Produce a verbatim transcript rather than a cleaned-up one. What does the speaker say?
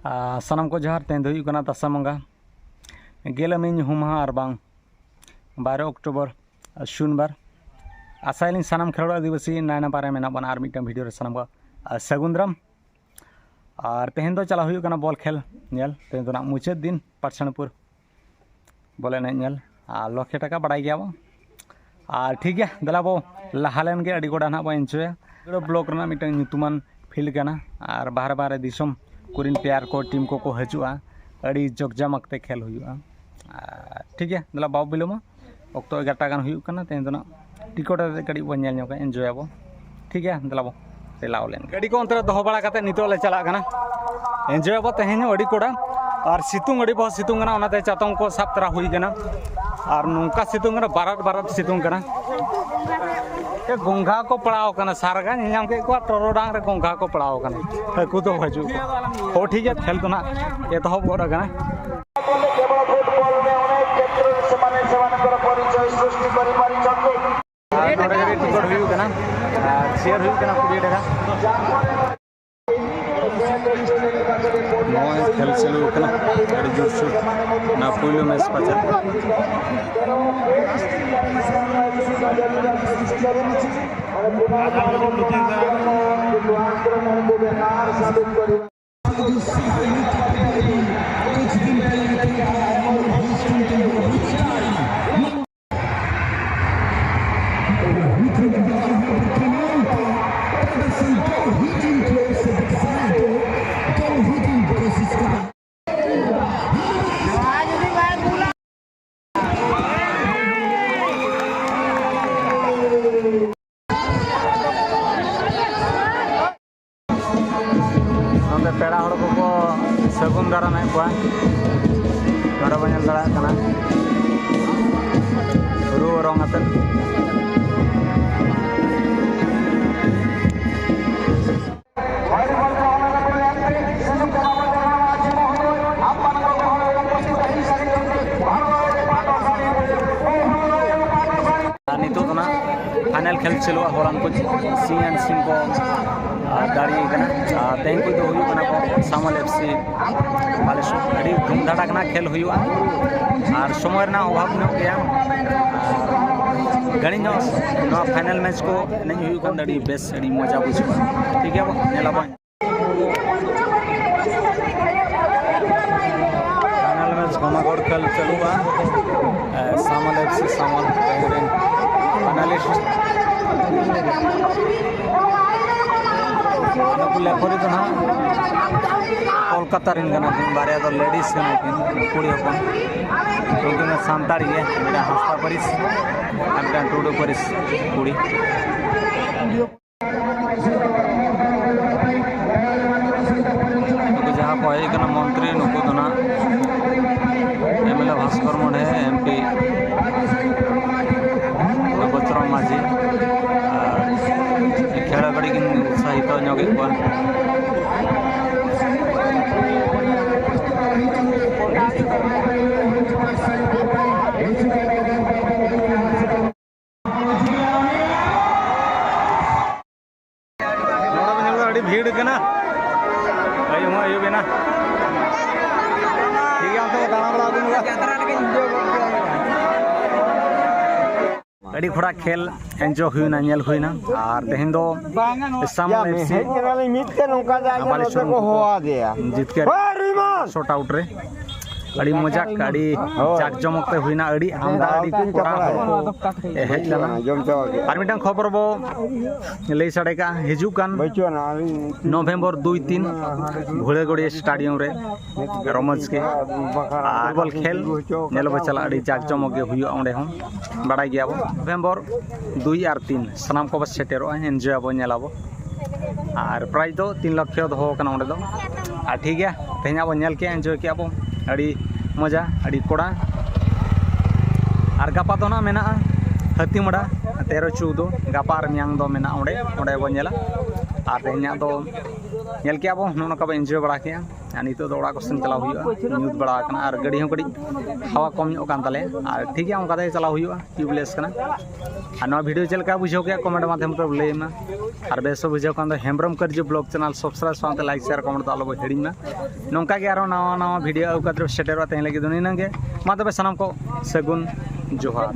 ᱟᱨ ᱥᱟᱱᱟᱢ ᱠᱚ ᱡᱚᱦᱟᱨ᱾ ᱛᱮᱦᱮᱧ ᱫᱚ ᱦᱩᱭᱩᱜ ᱠᱟᱱᱟ ᱫᱟᱸᱥᱟᱭ ᱵᱚᱸᱜᱟ ᱜᱮᱞ ᱟᱹᱢᱤ ᱧᱩᱦᱩᱢ ᱢᱟᱦᱟ ᱟᱨ ᱵᱟᱝ ᱵᱟᱨᱚ ᱚᱠᱴᱳᱵᱚᱨ, ᱥᱩᱱᱵᱟᱨ᱾ ᱟᱥᱟᱭᱟᱞᱤᱧ ᱥᱟᱱᱟᱢ ᱠᱷᱮᱞᱳᱲ ᱟᱹᱫᱤᱵᱟᱹᱥᱤ ᱱᱟᱭ ᱱᱟᱯᱟᱭ ᱨᱮ ᱢᱮᱱᱟᱜ ᱵᱚᱱᱟ᱾ ᱟᱨ ᱢᱤᱫᱴᱟᱝ ᱵᱷᱤᱰᱤᱭᱳ ᱨᱮ ᱥᱟᱱᱟᱢ ᱠᱚ ᱥᱟᱹᱜᱩᱱ ᱫᱟᱨᱟᱢ᱾ ᱟᱨ ᱛᱮᱦᱮᱧ ᱫᱚ ᱪᱟᱞᱟᱣ ᱦᱩᱭᱩᱜ ᱠᱟᱱᱟ ᱵᱚᱞ ᱠᱷᱮᱞ ᱧᱮᱞ᱾ ᱛᱮᱦᱮᱧ ᱫᱚ ᱱᱟᱜ ᱢᱩᱪᱟᱹᱫ ᱫᱤᱱ ᱯᱟᱴᱥᱟᱱᱯᱩᱨ ᱵᱚᱞ ᱮᱱᱮᱡ ᱧᱮᱞ᱾ ᱟᱨ ᱞᱚᱠᱷᱮ ᱴᱟᱠᱟ ᱵᱟᱲᱟᱭ ᱜᱮᱭᱟ ᱵᱚ᱾ ᱟᱨ ᱴᱷᱤᱠ ᱜᱮᱭᱟ, ᱫᱮᱞᱟ ᱵᱚ ᱞᱟᱦᱟ ᱞᱮᱱ ᱜᱮ, ᱟᱹᱰᱤ ᱜᱚᱰᱟ ᱱᱟᱜ ᱵᱚ ᱮᱱᱡᱚᱭᱟ᱾ ᱵᱞᱚᱠ ᱨᱮᱱᱟᱜ ᱢᱤᱫᱴᱟᱝ ᱧᱩᱛᱩᱢᱟᱱ ᱯᱷᱤᱞᱰ ᱠᱟᱱᱟ᱾ ᱟᱨ ᱵᱟᱦᱨᱮ ᱵᱟᱦᱨᱮ ᱫᱤᱥᱚᱢ ᱠᱚᱨᱮᱱ ᱯᱞᱮᱭᱟᱨ ᱠᱚ, ᱴᱤᱢ ᱠᱚᱠᱚ ᱦᱤᱡᱩᱜᱼᱟ᱾ ᱟᱹᱰᱤ ᱡᱚᱠ ᱡᱟᱢᱟᱠ ᱛᱮ ᱠᱷᱮᱞ ᱦᱩᱭᱩᱜᱼᱟ᱾ ᱟᱨ ᱴᱷᱤᱠ ᱜᱮᱭᱟ, ᱫᱮᱞᱟ ᱵᱟᱵᱚ ᱵᱤᱞᱚᱢᱟ᱾ ᱚᱠᱛᱚ ᱮᱜᱟᱨᱚᱴᱟ ᱜᱟᱱ ᱦᱩᱭᱩᱜ ᱠᱟᱱᱟ᱾ ᱛᱮᱦᱮᱧ ᱫᱚ ᱱᱟᱜ ᱴᱤᱠᱤᱴ ᱠᱟᱛᱮ ᱠᱟᱹᱴᱤᱡ ᱵᱚᱱ ᱧᱮᱞ ᱧᱚᱜᱟ, ᱮᱱᱡᱚᱭ ᱟᱵᱚ᱾ ᱴᱷᱤᱠ ᱜᱮᱭᱟ, ᱫᱮᱞᱟ ᱵᱚ ᱪᱟᱞᱟᱣ ᱞᱮᱱ ᱜᱮ᱾ ᱜᱟᱹᱰᱤ ᱠᱚ ᱚᱱᱛᱮ ᱨᱮ ᱫᱚᱦᱚ ᱵᱟᱲᱟ ᱠᱟᱛᱮ ᱱᱤᱛᱚᱜ ᱞᱮ ᱪᱟᱞᱟᱜ ᱠᱟᱱᱟ᱾ ᱮᱱᱡᱚᱭ ᱟᱵᱚ ᱛᱮᱦᱮᱧ ᱦᱚᱸ ᱟᱹᱰᱤ ᱠᱚᱲᱟ᱾ ᱟᱨ ᱥᱤᱛᱩᱝ ᱟᱹᱰᱤ ᱵᱚᱦᱚ ᱥᱤᱛᱩᱝ ᱠᱟᱱᱟ, ᱚᱱᱟᱛᱮ ᱪᱟᱛᱚᱢ ᱠᱚ ᱥᱟᱵ ᱛᱚᱨᱟ ᱦᱩᱭ ᱠᱟᱱᱟ᱾ ᱟᱨ ᱱᱚᱝᱠᱟ ᱥᱤᱛᱩᱝ ᱠᱟᱱᱟ, ᱵᱟᱨᱟᱴ ᱵᱟᱨᱟᱴ ᱥᱤᱛᱩᱝ ᱠᱟᱱᱟ᱾ ᱮ, ᱜᱚᱝᱜᱷᱟ ᱠᱚ ᱯᱟᱲᱟᱣ ᱠᱟᱱᱟ, ᱥᱟᱨᱜᱟ ᱧᱮᱞ ᱧᱟᱢ ᱠᱮᱫ ᱠᱚᱣᱟ, ᱴᱚᱨᱚᱰᱟᱝ ᱨᱮ ᱜᱚᱝᱜᱷᱟ ᱠᱚ ᱯᱟᱲᱟᱣ ᱠᱟᱱᱟ᱾ ᱦᱟᱹᱠᱩ ᱫᱚ ᱦᱤᱡᱩᱜ ᱠᱚ᱾ ᱦᱚ, ᱴᱷᱤᱠ ᱜᱮᱭᱟ, ᱠᱷᱮᱞ ᱫᱚ ᱱᱟᱜ ᱮᱛᱚᱦᱚᱵ ᱜᱚᱫ ᱟᱠᱟᱱᱟ᱾ ᱟᱨ ᱱᱚᱰᱮ ᱠᱟᱹᱴᱤᱡ ᱴᱤᱠᱤᱴ ᱦᱩᱭᱩᱜ ᱠᱟᱱᱟ ᱟᱨ ᱪᱮᱭᱟᱨ ᱦᱩᱭᱩᱜ ᱠᱟᱱᱟ ᱠᱩᱲᱤ ᱴᱟᱠᱟ᱾ ᱱᱚᱜᱼᱚᱭ ᱠᱷᱮᱞ ᱪᱟᱹᱞᱩ ᱟᱠᱟᱱᱟ ᱟᱹᱰᱤ ᱡᱳᱨᱥᱳᱨ᱾ ᱚᱱᱟ ᱯᱳᱭᱞᱳ ᱢᱮᱪ ᱯᱟᱪᱮᱫ᱾ ᱱᱚᱰᱮ ᱯᱮᱲᱟ ᱦᱚᱲ ᱠᱚᱠᱚ ᱥᱟᱹᱜᱩᱱ ᱫᱟᱨᱟᱢᱮᱫ ᱠᱚᱣᱟ᱾ ᱱᱚᱰᱮ ᱵᱚᱱ ᱧᱮᱞ ᱫᱟᱲᱮᱭᱟᱜ ᱠᱟᱱᱟ ᱨᱩ ᱚᱨᱚᱝ ᱟᱛᱮᱫ᱾ ᱯᱷᱟᱭᱱᱟᱞ ᱠᱷᱮᱞ ᱪᱟᱹᱞᱩᱜᱼᱟ᱾ ᱦᱚᱞᱟᱱ ᱠᱚ ᱥᱤᱧ ᱟᱨ ᱥᱤᱧ ᱠᱚ, ᱟᱨ, ᱫᱟᱲᱮᱭ ᱠᱟᱱᱟ᱾ ᱟᱨ ᱛᱮᱦᱮᱧ ᱠᱚ ᱫᱚ ᱦᱩᱭᱩᱜ ᱠᱟᱱᱟ ᱠᱚ ᱥᱟᱢᱚᱞ ᱮᱯᱷ ᱥᱤ ᱵᱟᱞᱮᱥᱚᱨ᱾ ᱟᱹᱰᱤ ᱫᱷᱩᱢᱫᱷᱟᱲᱟᱠ ᱠᱷᱮᱞ ᱦᱩᱭᱩᱜᱼᱟ᱾ ᱟᱨ ᱥᱚᱢᱚᱭ ᱨᱮᱱᱟᱜ ᱚᱵᱷᱟᱵᱽ ᱧᱚᱜ ᱜᱮᱭᱟ᱾ ᱟᱨ ᱜᱷᱟᱹᱲᱤ ᱧᱚᱜ ᱱᱚᱣᱟ ᱯᱷᱟᱭᱱᱟᱞ ᱢᱮᱪ ᱠᱚ ᱮᱱᱮᱡ ᱦᱩᱭᱩᱜ ᱠᱷᱟᱱ ᱫᱚ ᱟᱹᱰᱤ ᱵᱮᱥ, ᱟᱹᱰᱤ ᱢᱚᱡᱟ ᱵᱩᱡᱷᱟᱹᱜᱼᱟ᱾ ᱴᱷᱤᱠ ᱜᱮᱭᱟ, ᱵᱚ ᱧᱮᱞ ᱟᱵᱚᱱ᱾ ᱯᱷᱟᱭᱱᱟᱞ ᱢᱮᱪ ᱜᱚᱢᱟᱜᱚᱲ ᱠᱷᱮᱞ ᱪᱟᱹᱞᱩᱜᱼᱟ᱾ ᱮ, ᱥᱟᱢᱟᱞ ᱮᱯᱷ ᱥᱤ ᱥᱟᱢᱟᱞ ᱨᱮᱱ ᱯᱷᱟᱭᱱᱟᱞᱤᱥᱴ᱾ ᱱᱩᱠᱩ ᱞᱮᱠᱷᱚᱨᱤ ᱫᱚ ᱱᱟᱦᱟᱜ ᱠᱳᱞᱠᱟᱛᱟ ᱨᱮᱱ ᱠᱟᱱᱟ ᱠᱤᱱ, ᱵᱟᱨᱭᱟ ᱫᱚ ᱞᱮᱰᱤᱥ ᱠᱟᱱᱟ ᱠᱤᱱ, ᱠᱩᱲᱤ ᱦᱚᱯᱚᱱ᱾ ᱩᱱᱠᱤᱱ ᱫᱚ ᱥᱟᱱᱛᱟᱲ ᱜᱮ, ᱢᱤᱫᱴᱟᱝ ᱦᱟᱸᱥᱫᱟ ᱯᱟᱹᱨᱤᱥ ᱟᱨ ᱢᱤᱫᱴᱟᱝ ᱴᱩᱰᱩ ᱯᱟᱹᱨᱤᱥ ᱠᱩᱲᱤ᱾ ᱱᱩᱠᱩ ᱡᱟᱦᱟᱸ ᱠᱚ ᱦᱮᱡ ᱠᱟᱱᱟ ᱢᱚᱱᱛᱨᱤ, ᱱᱩᱠᱩ ᱫᱚ ᱱᱟᱜ ᱮᱢ ᱮᱞ ᱮ ᱵᱷᱟᱥᱠᱚᱨ ᱢᱩᱰᱷᱮ, ᱮᱢ ᱯᱤ ᱵᱚᱪᱨᱚᱢ ᱢᱟᱹᱡᱷᱤ, ᱟᱨ ᱠᱷᱮᱲᱟ ᱜᱟᱹᱰᱤ ᱠᱤᱱ ᱩᱛᱥᱟᱦᱤᱛᱚ ᱧᱚᱜᱮᱫ ᱠᱚᱣᱟ᱾ ᱱᱚᱰᱮ ᱵᱮᱱ ᱧᱮᱞ ᱮᱫᱟ, ᱟᱹᱰᱤ ᱵᱷᱤᱲ ᱠᱟᱱᱟ᱾ ᱟᱹᱭᱩᱵ ᱦᱚᱸ ᱟᱹᱭᱩᱵ ᱮᱱᱟ᱾ ᱴᱷᱤᱠ ᱜᱮᱭᱟ, ᱚᱱᱛᱮ ᱫᱟᱬᱟ ᱵᱟᱲᱟ ᱟᱹᱜᱩ ᱧᱚᱜᱟ᱾ ᱟᱹᱰᱤ ᱠᱷᱚᱲᱟ ᱠᱷᱮᱞ enjoy ᱦᱩᱭᱱᱟ, ᱧᱮᱞ ᱦᱩᱭᱱᱟ᱾ ᱟᱨ ᱛᱮᱦᱮᱧ ᱫᱚ ᱥᱟᱢᱚᱞ ᱭᱟ, ᱮᱯᱷ ᱥᱤ ᱦᱮᱡ ᱠᱟᱱᱟᱞᱤᱧ ᱢᱤᱫ ᱛᱮ, ᱱᱚᱝᱠᱟ ᱡᱟᱭᱜᱟ ᱵᱟᱞᱮᱥᱚᱨ ᱱᱚᱛᱮ ᱠᱚ ᱦᱚᱦᱚ ᱟᱫᱮᱭᱟ᱾ ᱡᱤᱛᱠᱟᱹᱨ ᱦᱳᱭ, ᱨᱤᱢᱟᱱ! ᱥᱚᱴ ᱟᱣᱩᱴ ᱨᱮ ᱟᱹᱰᱤ ᱢᱚᱡᱟᱠ, ᱟᱹᱰᱤ ᱦᱳᱭ᱾ ᱡᱟᱠ ᱡᱚᱢᱚᱠ ᱛᱮ ᱦᱩᱭᱱᱟ, ᱟᱹᱰᱤ ᱟᱢᱫᱟ, ᱟᱹᱰᱤ ᱠᱚᱲᱟ ᱦᱚᱲ ᱠᱚ ᱦᱮᱡ ᱞᱮᱱᱟ᱾ ᱡᱚᱢ ᱪᱟᱵᱟ ᱠᱮᱫ᱾ ᱟᱨ ᱢᱤᱫᱴᱟᱝ ᱠᱷᱚᱵᱚᱨ ᱵᱚ ᱞᱟᱹᱭ ᱥᱟᱰᱮ ᱠᱟᱜᱼᱟ, ᱦᱤᱡᱩᱜ ᱠᱟᱱ ᱵᱟᱹᱪᱩᱜ ᱟᱱᱟ, ᱟᱹᱞᱤᱧ ᱱᱚᱵᱷᱮᱢᱵᱚᱨ ᱫᱩᱭ ᱛᱤᱱ ᱜᱷᱩᱲᱟᱹᱜᱟᱹᱲᱤ ᱥᱴᱮᱰᱤᱭᱟᱢ ᱨᱮ ᱨᱚᱢᱚᱡᱽ ᱜᱮ ᱟᱨ ᱯᱷᱩᱴᱵᱚᱞ ᱠᱷᱮᱞ ᱧᱮᱞ ᱵᱚ ᱪᱟᱞᱟᱜᱼᱟ, ᱟᱹᱰᱤ ᱡᱟᱠ ᱡᱚᱢᱚᱠ ᱜᱮ ᱦᱩᱭᱩᱜᱼᱟ ᱚᱸᱰᱮ ᱦᱚᱸ, ᱵᱟᱲᱟᱭ ᱜᱮᱭᱟ ᱵᱚ᱾ ᱱᱚᱵᱷᱮᱢᱵᱚᱨ ᱫᱩᱭ ᱟᱨ ᱛᱤᱱ ᱥᱟᱱᱟᱢ ᱠᱚᱵᱚ ᱥᱮᱴᱮᱨᱚᱜᱼᱟ, enjoy ᱟᱵᱚ, ᱧᱮᱞ ᱟᱵᱚ᱾ ᱟᱨ prize ᱫᱚ ᱛᱤᱱ ᱞᱚᱠᱷᱚ ᱫᱚᱦᱚ ᱠᱟᱱᱟ ᱚᱸᱰᱮ ᱫᱚ᱾ ᱟᱨ ᱴᱷᱤᱠ ᱜᱮᱭᱟ, ᱛᱮᱦᱮᱧᱟᱜ ᱵᱚᱱ ᱧᱮᱞ ᱠᱮᱜᱼᱟ, enjoy ᱠᱮᱜᱼᱟ ᱵᱚᱱ, ᱟᱹᱰᱤ ᱢᱚᱡᱟ, ᱟᱹᱰᱤ ᱠᱚᱲᱟ᱾ ᱟᱨ ᱜᱟᱯᱟ ᱫᱚ ᱱᱟᱜ ᱢᱮᱱᱟᱜᱼᱟ ᱦᱟᱹᱛᱤᱢᱟᱲᱟ ᱛᱮᱨᱚ ᱪᱳᱣᱫᱚ, ᱜᱟᱯᱟ ᱟᱨ ᱢᱮᱭᱟᱝ ᱫᱚ ᱢᱮᱱᱟᱜᱼᱟ ᱚᱸᱰᱮ, ᱚᱸᱰᱮ ᱵᱚᱱ ᱧᱮᱞᱟ᱾ ᱟᱨ ᱛᱮᱦᱮᱧᱟᱜ ᱫᱚ ᱧᱮᱞ ᱠᱮᱜᱼᱟ ᱵᱚ, ᱱᱚᱜᱼᱚ ᱱᱚᱝᱠᱟ ᱵᱚ enjoy ᱵᱟᱲᱟ ᱠᱮᱜᱼᱟ᱾ ᱟᱨ ᱱᱤᱛᱚᱜ ᱫᱚ ᱚᱲᱟᱜ ᱠᱚ ᱥᱮᱱ ᱪᱟᱞᱟᱣ ᱦᱩᱭᱩᱜᱼᱟ, ᱧᱩᱛ ᱵᱟᱲᱟ ᱟᱠᱟᱱᱟ ᱟᱨ ᱜᱟᱹᱰᱤ ᱦᱚᱸ ᱠᱟᱹᱴᱤᱡ ᱦᱟᱣᱟ ᱠᱚᱢ ᱧᱚᱜ ᱠᱟᱱ ᱛᱟᱞᱮᱭᱟ᱾ ᱟᱨ ᱴᱷᱤᱠ ᱜᱮᱭᱟ, ᱚᱱᱠᱟ ᱛᱮᱜᱮ ᱪᱟᱞᱟᱣ ᱦᱩᱭᱩᱜᱼᱟ, tubeless ᱠᱟᱱᱟ᱾ ᱟᱨ ᱱᱚᱣᱟ video ᱪᱮᱫ ᱞᱮᱠᱟ ᱵᱩᱡᱷᱟᱹᱣ ᱠᱮᱜᱼᱟ, comment ᱢᱟᱫᱽᱫᱷᱚᱢ ᱛᱮ ᱞᱟᱹᱭ ᱢᱟ᱾ ᱟᱨ ᱵᱮᱥ ᱦᱚᱸ ᱵᱩᱡᱷᱟᱹᱣ ᱠᱷᱟᱱ ᱫᱚ ᱦᱮᱢᱵᱨᱚᱢ ᱠᱟᱹᱨᱡᱩ vlog channel subscribe ᱥᱟᱶᱛᱮ like, share, comment ᱫᱚ ᱟᱞᱚ ᱵᱚ ᱦᱤᱲᱤᱧ ᱢᱟ᱾ ᱱᱚᱝᱠᱟ ᱜᱮ ᱟᱨᱦᱚᱸ ᱱᱟᱣᱟ ᱱᱟᱣᱟ video ᱟᱹᱜᱩ ᱠᱟᱛᱮ ᱵᱚ ᱥᱮᱴᱮᱨᱚᱜᱼᱟ᱾ ᱛᱮᱦᱮᱧ ᱞᱟᱹᱜᱤᱫ ᱫᱚ ᱱᱤᱱᱟᱹᱜ ᱜᱮ᱾ ᱢᱟ ᱛᱚᱵᱮ ᱥᱟᱱᱟᱢ ᱠᱚ ᱥᱟᱹᱜᱩᱱ ᱡᱚᱦᱟᱨ᱾